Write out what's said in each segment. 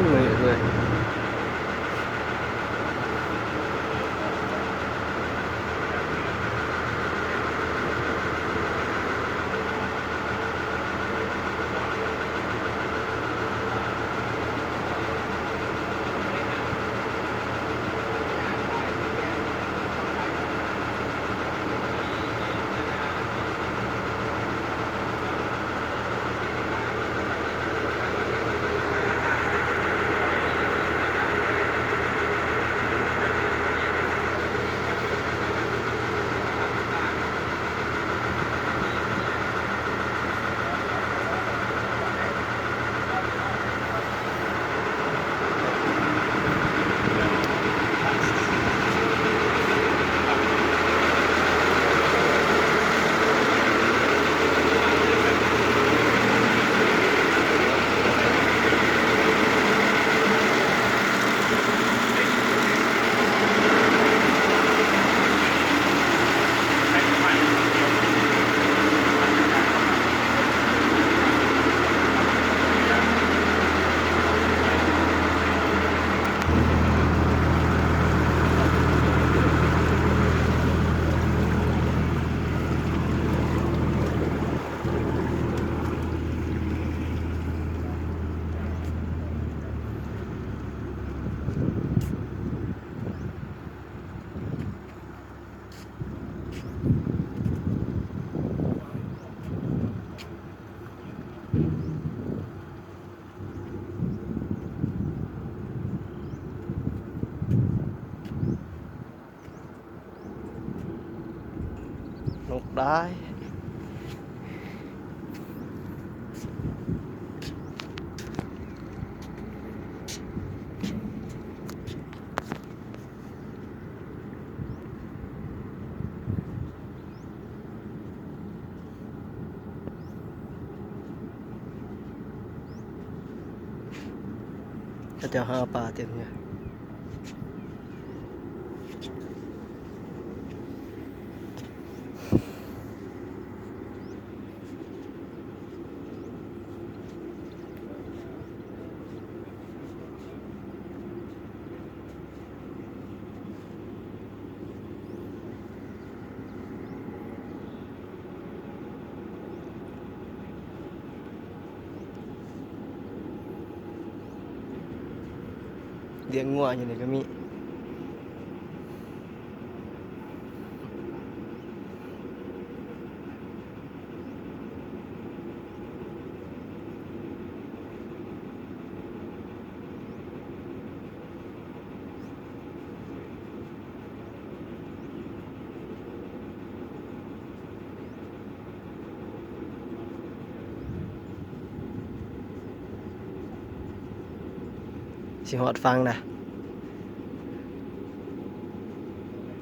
ເມື່ອຍ ເມື່ອຍ. ນົກໄດ້. ເຂົາເຈົ້າຫາປາເຕັມຢູ່. ລ້ຽງງົວຢູ່ນີ້ກໍມີ. ຊິຮອດຝັ່ງນະ.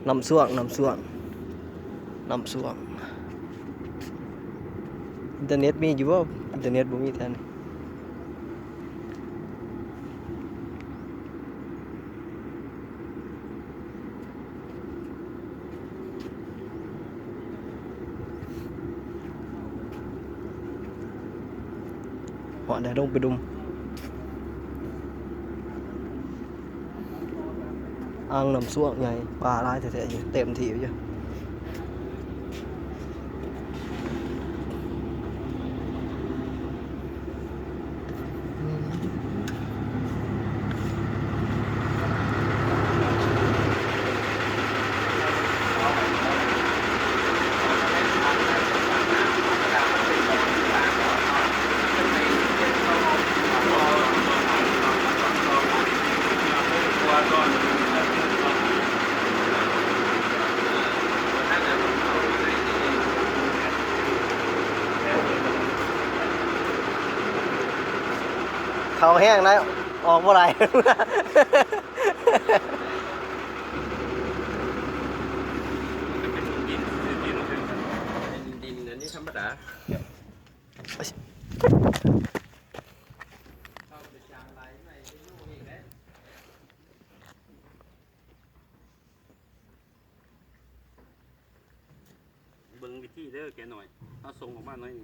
ນ້ຳຊວງ ນ້ຳຊວງ ນ້ຳຊວງ. ອິນເຕີເນັດມີຢູ່ບໍ່? ອິນເຕີເນັດບໍ່ມີແທ້. ຮອດແລ້ວ ລົງໄປດຸ່ມ ອ່າງນ້ຳຊວງໃຫຍ່ ປາຫຼາຍແທ້ໆຢູ່ ເຕັມທີ່ຢູ່. ເຂົ້າແຮງໄດ້ ອອກບໍ່ໄດ້. ດິນ ດິນ ອັນນີ້ທຳມະດາ. ເບິ່ງວິທີເດີ ແກະໜ້ອຍ ເຮົາສົ່ງອອກມາໜ້ອຍໜຶ່ງ.